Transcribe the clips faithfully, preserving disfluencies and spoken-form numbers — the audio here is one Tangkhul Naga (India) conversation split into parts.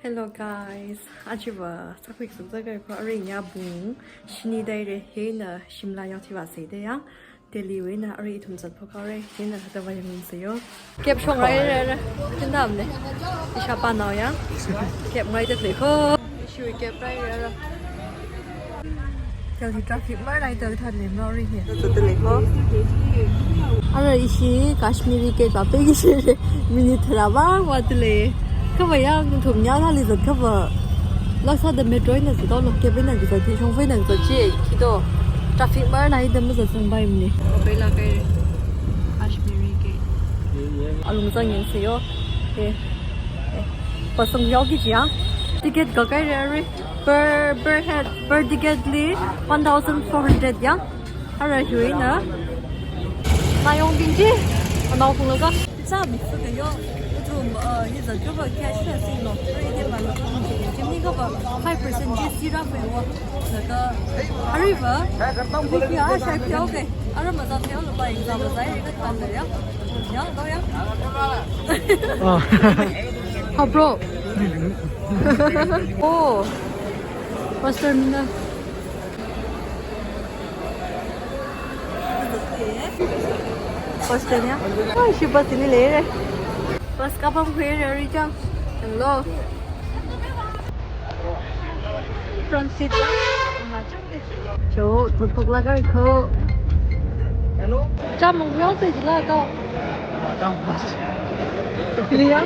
Hello guys, aja va sākhui kazakzak kho, arui ina pung shini tāhaira, hina Shimla yāothui vāsa da ya. Delhi wui eina arui ithum zatphok haora, hina hithāda vāyangminsei yo. Cab shongrāra, ra, ra. Tindam ne. Ishāpānao ya. Cab ngaida lei kho. Ishiwui cab rāra. Delhi traffic marnai da thāda lei mara hi. Thāda lei kho. Ara ishi Kashmiri Gate vāpai kaji chi minute tharā vāngva thāda lei. Kha va ya ithum ya thāli zat kha va. Lak sāda metro eina zathaolu, cab eina kazat hi, shongfa eina kazat chi, khi to. Traffic marnai da mazatsangpaimana. Vāpailāka. Kashmiri Gate. Alung zangyangsa yo. Eh. Eh. Pasang yao kaji ya. Ticket kakhaira arui. Per, per head, per ticket li one thousand four hundred ya. Ara hiwui eina. Nayongbing chi. Anaophunglaga. Sāmi fuka yo. Ithum, uh, hi zat kha va cash la singlo. Arui hi va laga chimney kha va five percent G S T rāpai wo. Laga. Arui va. Arui hi a shai phi okay. Ara mazat phi lo ba exam zai ri kha tanda ya. Ya, lo ya. Ah. Ha, bro. Oh. Pastor mina. Pastor ya. Ai, shi bus li leira. Bus kapam khuira ri chang. Hello. Front seat. Cho, tupuk laga kho. Hello. Cham mong yao se jila to. Cham bus. Liya.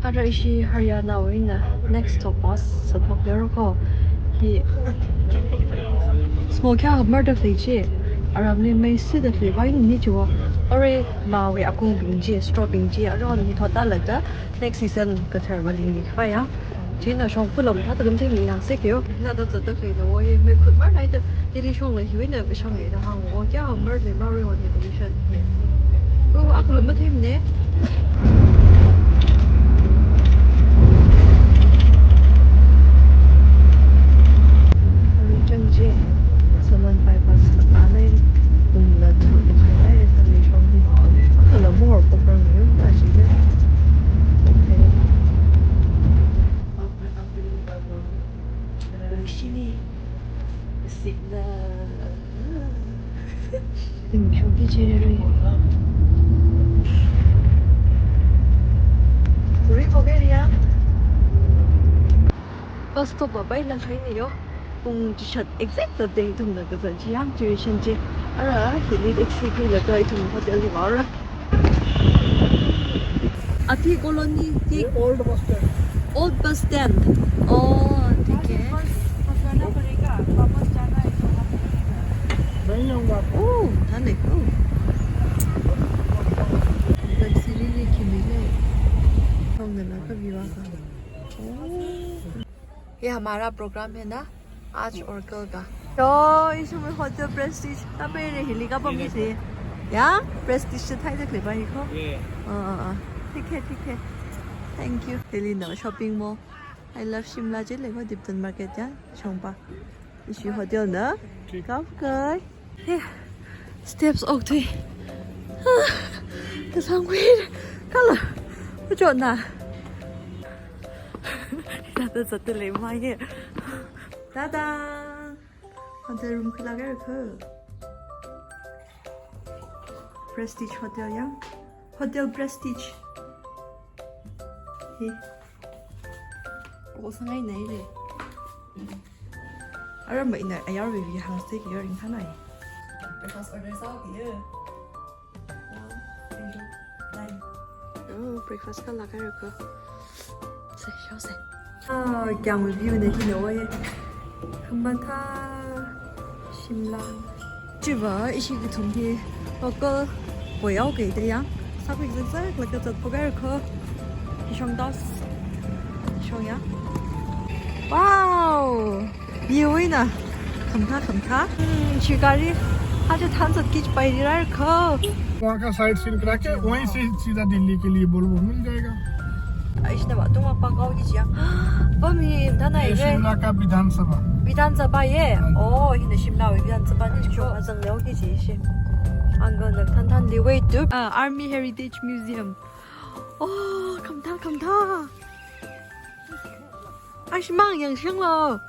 Ara ishi Haryana wui eina next stop bus zatphok haora kho. Hi. Smoke kayā marda lei chi. Aramli mei sida lei vai ni chi wo. Arui mawui akung bing chi, straw bing chi, aron ni thot tālaga next season kathar vāli ni khavai ya. China shongfa lam thāda kam thing ni yang se kyo. Na da zatda lei na wo ye mei khut marnai da. Delhi shongla hiwui eina kashang e da hāng wo kayā marda lei mara wo ni condition. Ko akla mathemne. Arui chang chi, Salon bypass la lei, ungla chu khai lei, Delhi shong hi. Akla more program ni ta chi de. Okay. Shini. Signal. Tingshong ki cherry. Ri ko ke ria. Bus stop va pai la khai ni yo. Pung chishat exact da dei ithum na kazat chi yang duration chi. Ara, hili taxi khuilaga ithum hotel li vāra. Athi colony hi. Old bus stand. Old bus stand. Oh, ठीक है. बस पकड़ना पड़ेगा, वापस जाना है तो हम नहीं जाएंगे। Oh, thāda lei. Oh. Taxi li li kimi le. Thongna la ka viva ka. Oh. ये हमारा प्रोग्राम है ना, आज और कल का। तो इसमें होटल प्रेस्टीज, तब ये हेलीकॉप्टर में से। या, प्रेस्टीज से थाई तक ले पाई को। ये। हाँ, हाँ, हाँ। ठीक है, ठीक है। Thank you। दिल्ली ना shopping mall। I love Shimla जे लेगो दिपतन मार्केट या, शोंपा। इसी होटल ना, ठीक। कब गए? He, steps okthui. Ah, kasāng khuira. Kala. Uchot na. Tata zatda lei mai ye. Tada. Hotel room khuilāka kho. Prestige Hotel ya. Hotel Prestige. He. Ko sāngai nai le. Ara mai na ayar we we hang stay ki ring thanai. Breakfast order sao ki ye. One, two, nine. Oh, breakfast kalāka kho. Se, shao se. Ah, kyang view ne hi no ye. Kamatha Shimla. Chiva ishi kithum hi local boy au ke te yang. Sakui zak zak la ka zat pogar kho. Kishong dos. Kishong ya. Wow. View ina. Khamkha, khamkha. Hmm, shikari. Aja than zat kich pai ri rar kho. वहाँ का site scene करा के वहीं से सीधा दिल्ली के लिए वोल्वो मिल जाएगा। Aishna ba tung pa kau kich ya. Ba mi thanai ये ye. शिमला का विधानसभा। विधानसभा ye. हाँ जी। Oh, hina Shimla wui Vidhan Sabha ni cho azang leo kich ye. Ang gana thanthānli wait to. Ah, Army Heritage Museum. Oh, khamatha, khamatha. Ashi mang yangshanglo.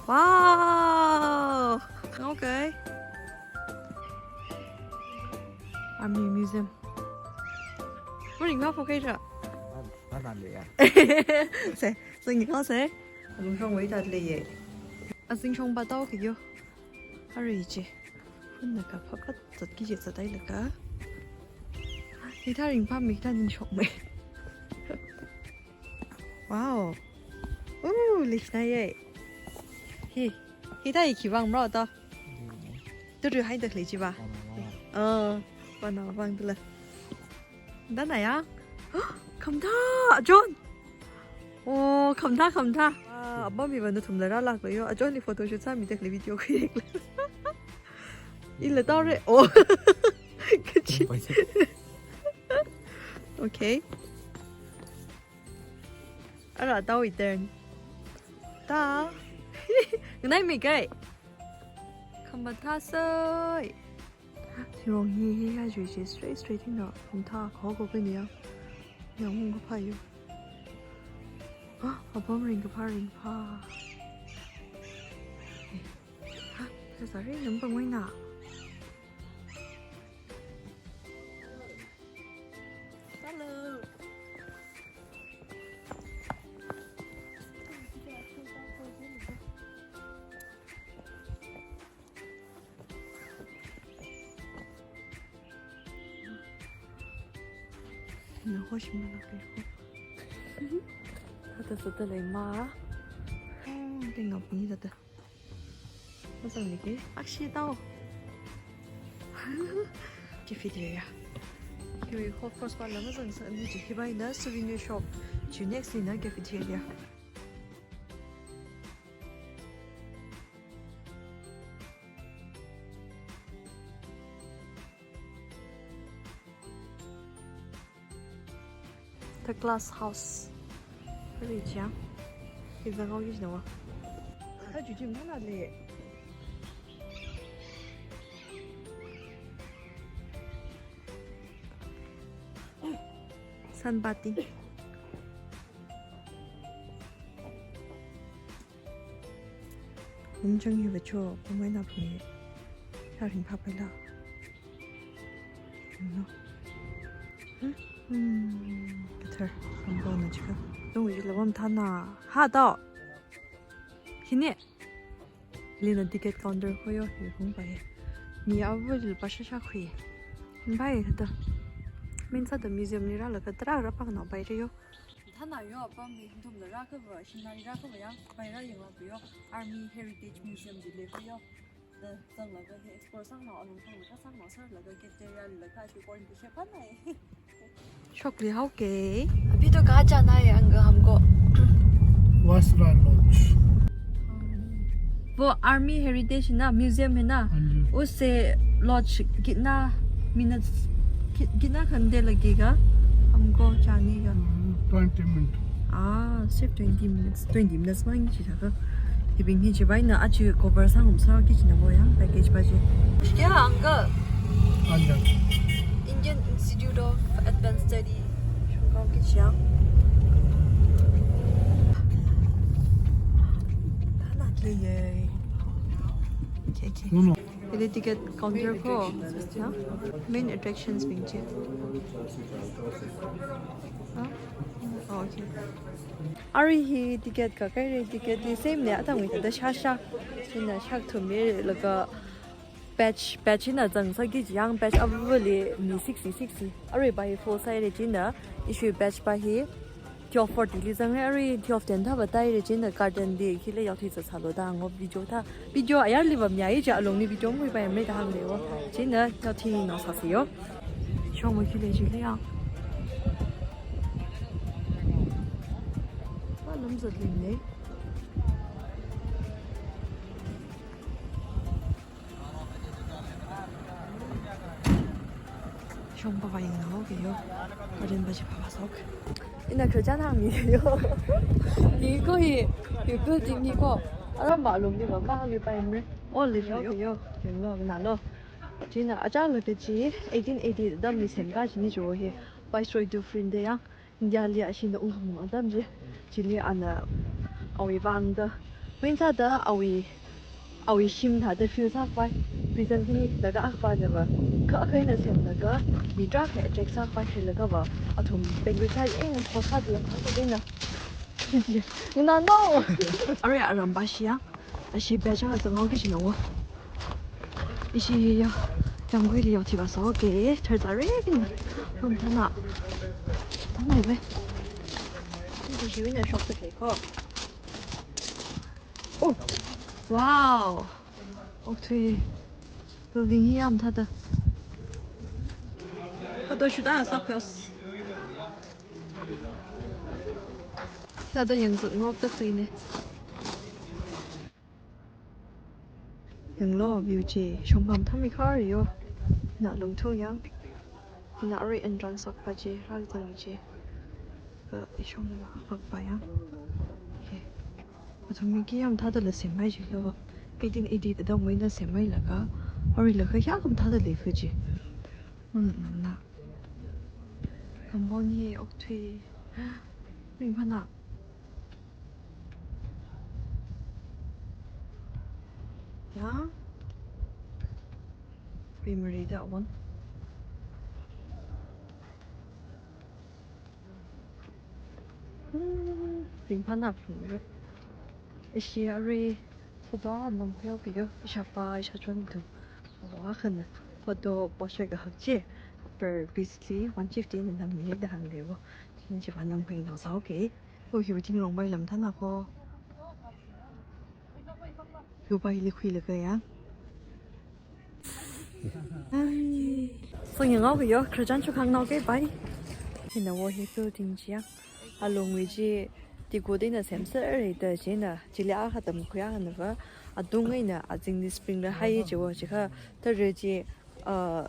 Wow. Okay. Army Museum. Morning, ma, okay, sir. Sir, sir, you call, sir? Ang shong wait at le ye. Asing shong ba tao kayo. Hurry, che. Hun na ka phapat zat ki je zat ai la ka. Hithā ringphāmei, hithā ningshokmei. Wow. Ooh, leishina ye. Hi. Hithā hi khiwui vang mro to. Turi haida khalei chi ba. Oh, pana bang tula. Dana ya. Khamatha, John. Oh, khamatha, khamatha. Ah, apam hi va nathumla rālāklo yo. Ajohnli photoshoot sāmida khalei video khuiyeklei. Ila tao re. Oh. Kachi. Okay. Ara tao i turn. Ta. Nganai mi kai. Khamatha sai. Thirong hi, hi, hi, jui, jui, straight, straight, hina. Khamatha, kho, kho, kho, ni ya. Yang mung kaphā yo. Ah, apam ringkaphā, ringkaphā. Ha, sa, sa, ring, nang pangwai na. Hello. Na hoshi mana kai ho. Tata tata lei ma. Oh, tingap ni tata. Mazang ni ke. Akshi tao. Cafeteria. Hiwui ho cross bar la mazang sa ni chi hiwui eina souvenir shop. Chi next ni na cafeteria. The Glass House. Kali chiang. Kizang au kishna wa. Ka ju jim na le. Sunbathing. Umchang hi vacho, pamai na pamai. Sa ringphā paila. No. Hmm? Hmm. Kathar, sambo na chika. Tung wi lawam thana. Ha tao. Hine. Lina ticket counter kho yo, hi hung pai. Mi avu lil pa shasha khui. Pai thata. Min sāda museum li rālaga tarā rāpang na pai re yo. Thana yo, apam hi nathumla rākava, shinna rākava yang, pai rāyanglaga yo. Army Heritage Museum ji lei kho yo. Da, zanglaga hi explore sāngna, alung sāngna, sāngna, sālaga cafeteria laga shi point to share panai. Shokli hao ke. अभी तो कहाँ जाना है अंकल हमको? वासरा लॉज। वो Army Heritage है ना, museum है ना, हाँ जी। उससे लॉज कितना मिनट्स, कि-, कितना घंटे लगेगा हमको जाने का? हम्म, ट्वेंटी मिनट। Ah, सिर्फ ट्वेंटी मिनट्स, ट्वेंटी मिनट्स मांग chi thaka. Hibing hi chiwui eina achi cover sāngarumsa ki china bo yang package pa chi. Kya, uncle? Uncle. Indian Institute of Advanced Study. Shongkao ki chiang. Thana le ye. Okay, okay. No, no. Hili ticket counter kho, na? Main attractions bing chi. Ha? Oh, okay. Arui hi ticket kakaire, ticket li same ne, atam ngi thāda shasha. China shak thumli laga batch, batch hina zangsāki chiang batch avuli mi sixty, sixty. Arui pa hi full sāhaire china, ishi batch pa hi twelve forty li zangre, arui twelve ten thāva tāhaire china garden li khili yaothui zatsālu da ngo video thā. Video ayarli va mayāi chi alungli video mui pa yamre da hāngre wo. China yaothui nao sāsi yo. Shongwui khili chili yang. Pa lam zatling ne. Shong pa vai ngao ke yo. Karin ba chi pa sok. Ina khajan hāngmi yo. Ni kho hi, hi building ni kho. Aram ba lum ni ba ma mi pa emre. Oh, li yo. Yo, yo. Yo, na lo. China achālakha chi eighteen eighty atamli semkā china chiwo hi. Viceroy Dufresne da yang, India li ashina ungkhamung atam chi. Chili ana awui vangda, main sāda awui, awui shim thāda fill sākhavai. Recently laga akhavana va, kha akha eina semlaga mi tarākha attract sākhavai khalei laga va, athum Bangalore side eina postcard la kha eina. Nana no. Arui aram va shi yang. Ashi beja zanghaoki china wo. Ishi ya, yangkhuili yaothiva sāhaoki, thartare kina. Rum thana. Thana ve. Ishi wina shokta kei ko. Oh, wow. Okathui building hi yamthāda. Photo shoot a sākhuihaosa. Thāda yangzut ngokta khuine. Yanglu view chi, shongfam thami khar yo. Na lungthung yang. Na arui entrance sokpa chi, rāzang chi. Ka ishong na hakpa yang. Okay. Athum mi kayam thāda la semhai chi lo. Eighteen eighty atamwui eina semhailaga, aruilakha hiyākha mathāda leikhui chi. Hmm, na. Kampong hi okathui. Ringphāna. Ya. Memory da one. Hmm, ringphāna phung. Ishi arui photo namkhuihaoki yo, ishāvā, ishāchon tu. Wa khana photo portrait kahak chi per piece li one fifty na nammi da hāngle wo. China chiva namkhui nao sāhaoki. Oh, hiwui thingrong bai lam thana ko. Hiwui bai likhui laga ya. Ai. Song yanghaoki yo, khararchan chukhangnao kei bai. China wo hi building chi ya. Alungwui chi tiko da eina semserra da china, chili akha tamkhui akhana va, atung eina azingli sprinkler hai chiwo, chikha tara chi, uh,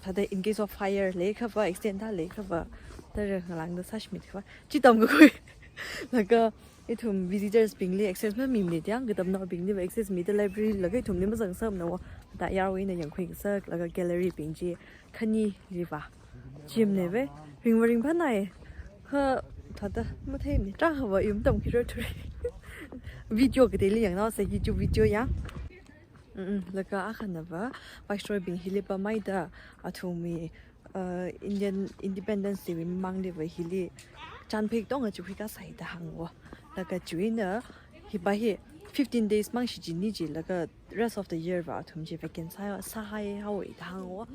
thāda in case of fire leikha va, accident thā leikha va, tara ngalāngda sāshimit kha va. Chi tamkakhui. Laga ithum visitors bingli access mamimane tiang, katamnaobingli va access mida library laga ithumli mazangsamna wo. Thāda yarwui eina yangkhui kasak, laga gallery bing chi khanili va. Chimne ve, ringva ringphānai. Kha thāda matheimane, tarākha va yum tamkhuirarthura. Video kateili yangnaosa, YouTube video ya. Mm, mm, laga akhana va, Viceroy bing hili pamhaida, athumwui, uh, Indian Independence Day wui mamangli va hili, chānphei katonga chiwui kasāi da hāng wo. Laga chiwui eina, hiva hi fifteen days mang shichinni chi, laga rest of the year va athum chi vacant sā, sāhaihaowa da hāng wo.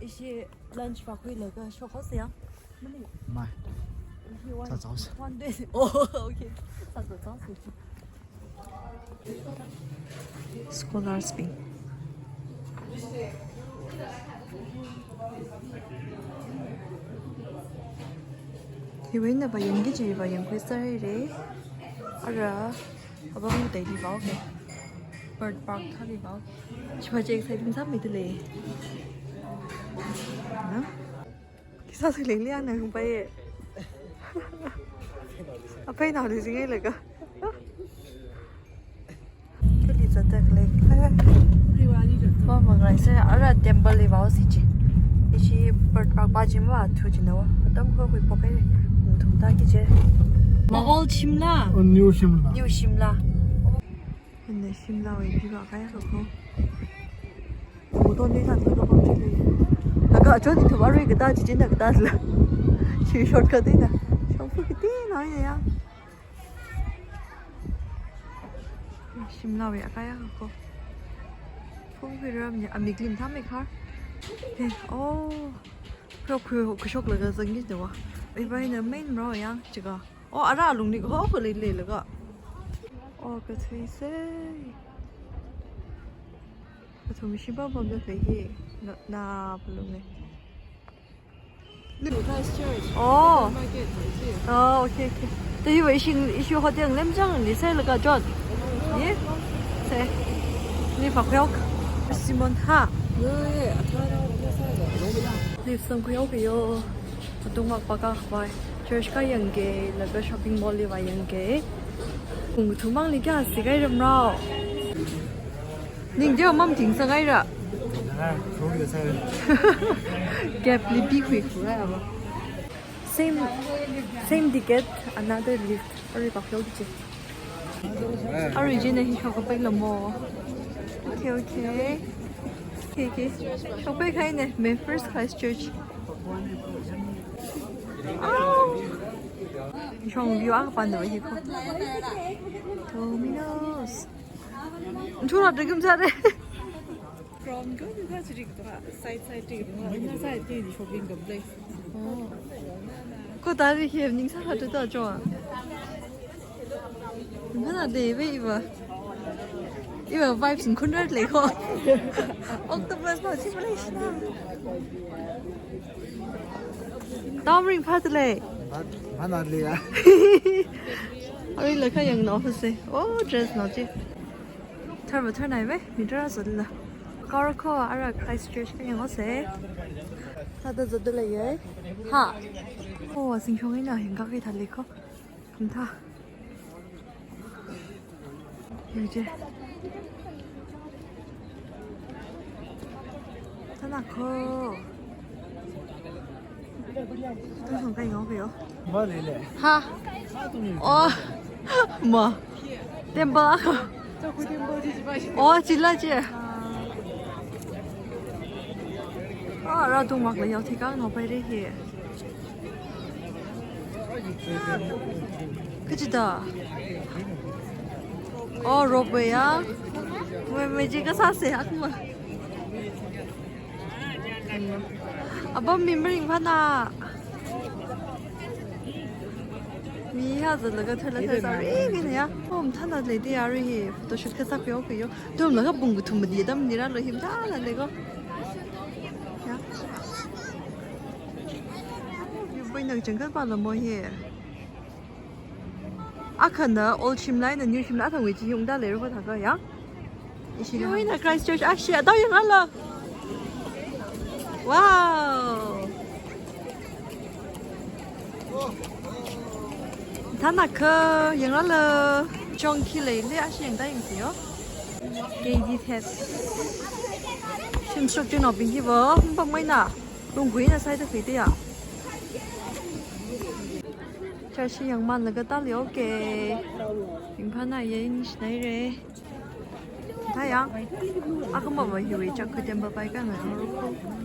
Ishi lunch va khuilaga shokhaosa ya. Mani. Mai. Ishi one, sāzaosa. One day. Oh, okay. Sāzaosa. Scholars bing. Hiwui eina va yangki chi va yangkhuiserra. Ara, apam kateili vāhaoki. Bird Park thāli vāhaoki. Chiva chi exciting sāmida lei. Na? Khi sāsa lei liana hung pai. Apai nao lei zingai laga. Kali zatak lei. Mama ngai se ara temple li vāhaosi chi. Ishi Bird Park va chi mavāthu china wo. Atam kho khuiphok hai. Mungthum tāki chi. The old Shimla. Oh, New Shimla. New Shimla. Ina Shimla wui view va kayākha ko. Motor li sālaga pam chili. Laga achon ithum arui katā chichinda katāla. Chi shortcut eina. Shongfa kateonao ya. Shimla wui akayākha ko. Phungkhuiramne, amik lim thami khar. He, oh. Khuihaoki, khuishoklaga zangki da wa. Iva eina main rao ya, chikha. Oh, ara alungli, oh, khalei leilaga. Oh, kathuise. Athum shiba bamda khalei hi, na, na palunge. Look, Christchurch. Oh. Market, you see? Oh, okay, okay. Te hiva ishi, ishi hotel lemchang ni sālaga John. Ye? Se. Ni fa khuihaok. Simon ha. Ye, ye, athara, athara. Ni sang khuihaoki yo. Tungmak paka khavai. Church kayangki, laga shopping mall li vāyangki. Pung kathum mangli kayā sikahaira rao. Ning deo mamting sāngaira. Nanga, throw the side. Gap li big week, right? Same, same ticket, another lift. Arui pa flow kichi. Arui jina hi shokapei lamo. Okay, okay. Okay, okay. Shokapei kahaina, my first Christchurch. Ow! Shong view akha pānda hi ko. Domino's. Thura dagum sāre. From go to the city, side side to the side to the shopping complex. Oh. Ko tari hi ning sākha tu ta jo. Mana de ve iva. Iva vibes in kunrat le ko. Octopus pa chi pala shina. Tamring phat le. Mana le ya. Arui la kayang nao huse. Oh, dress nao chi. Tharva tharnai ve, mi tara zotla. Kara ko, ara Christchurch kayang ose. Thāda zotla ye. Ha. Oh, singshong ina hingka kai thale ko. Kamtha. Yuje. Thana ko. Tungshong kai ngau kayo. Ma le le. Ha. Oh. Ma. Temple akha. Oh, chila che. Ah, ra tungmak la yao thikang no pai re hi. Kachida. Oh, rope ya. Wei mei ji kasā se akma. Apam mi maringphāna. Mi ha zatlaga tharla tharsāri kina ya. Om thana lei di arui hi. Photoshoot kasā kayo kayo. Tumlaga pung kathum madi dam nira lo him thana le ko. Ya. Viewpoint nang jangkal pa lamo hi. Akhana Old Shimla eina New Shimla athang wui chi yungda leiru ko thāka ya. Ishi na Christchurch ashi adao yangralo. Wow. Thana kha yangralo. Chong khi leili ashi yangda yangsi yo. K D thet. Shim shok jun obing hi bo. Hum pam mai na. Lungkhui na sai ta khui te ya. Church yangmanlaga tali, okay. Ringphāna ye, ningshinaire. Thayang. Akama va hiwui Chakhu temple pai ka na.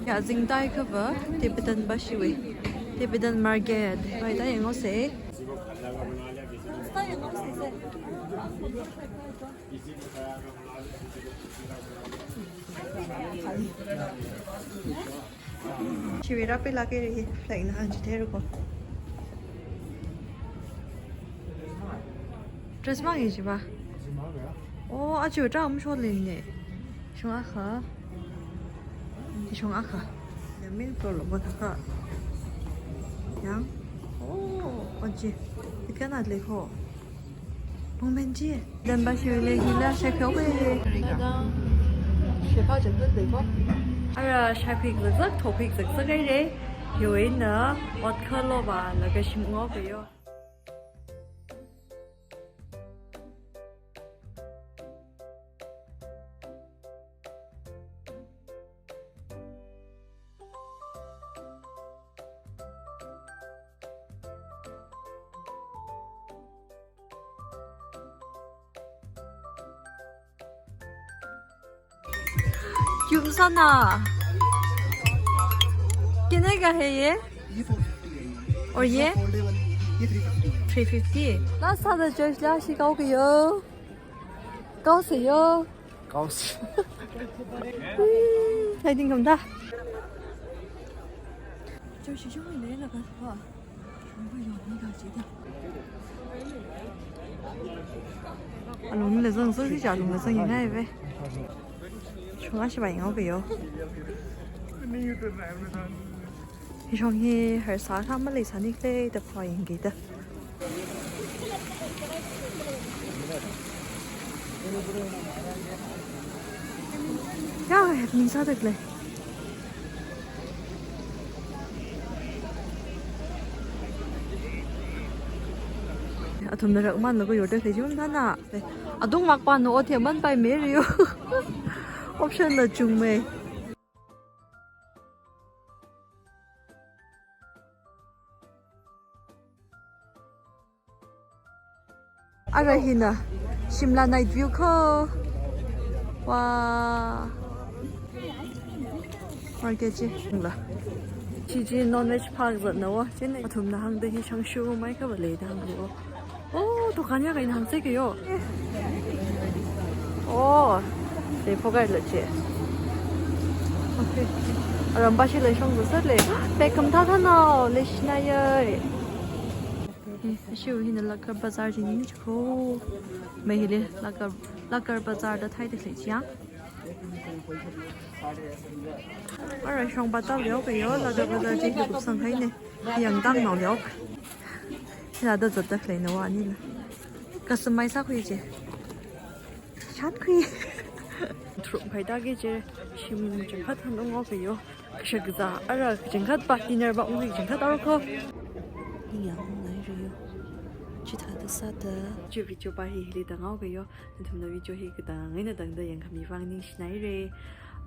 Ya, zingtai kha va Tibetan ba shiwui. Tibetan market. Pai ta yangose. Chiwui rāpila kiri hi flag na hāngchitheiru ko. Dress mang hi chiva. Oh, achu ta um shol lin ne. Shong akha. Shong akha. Ya main floor lo ko thāka. Yang. Oh, oji. Ikan at le ko. Pongben chi. Tibetan ba shiwui leili la shakyo ke. Shekha jan tut dei ko. Ara shakhui zakzak, thokhui zakzak ai re. Hiwui eina ot kha lo ba laga shim ngo kayo. Kyum sana? Kitne ka hai ye? ये four fifty है। और ये? ये फोल्डेबल है, ये three fifty है। Three fifty. Last sāda church la shi kao kayo. Kao se yo. Kaos. Hmm, hai ting kam da. Church shi shong le la ka ha. Shong ba yo ni ka chi da. Alung le zang so si cha alung le zang yang ai ve. Shong a shi ba yang o kayo. Hishong hi harsā kha maleisāni khalei da phāyangki da. Ya, happening sāda khalei. Thumna rakman laga yorda khalei chi mathāna. Adung makpa no othe manpai meri yo. Option la chungmei. Ara hina Shimla night view ko. Wow. Market chi la. Chi chi non veg phak zatna wo. Chieina athumna hāngda hi shangshu mai kha va leida hānglu. Oh, dukan ya kaina hāngse kayo. Oh, de phokai la chi. Okay. Arampa chi la shong zatsa le. Pekam tha tha nao, leishinaya. Eh, ashiwui hina Lagar Bazaar chi ni chiko. Mei hili Lagar, Lagar Bazaar da thaida khalei chiya. Ara shong bata leo kayo, Lagar Bazaar chi hi kupsang haine. Yangtang nao leo. Hila da zatda khalei na wa ni la. Customize sākhui chi. Shatkhui. Thrum khaida ki chi shim changkhat hanung o kayo. Kashakazā ara changkhat pa dinner ba ungkhui changkhat aro ko. Ningyāng ngai riyo. Chithāda sāda. Chi video pa hi hili tang o kayo. Nathumna video hi katang eina tangda yangkhami vang ningshinaire.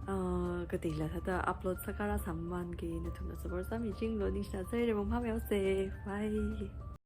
Ah, kateila thāda upload sākara sāmamān ki nathumna support sāmichinglo ningshinasai re, mong phameo se. Bye.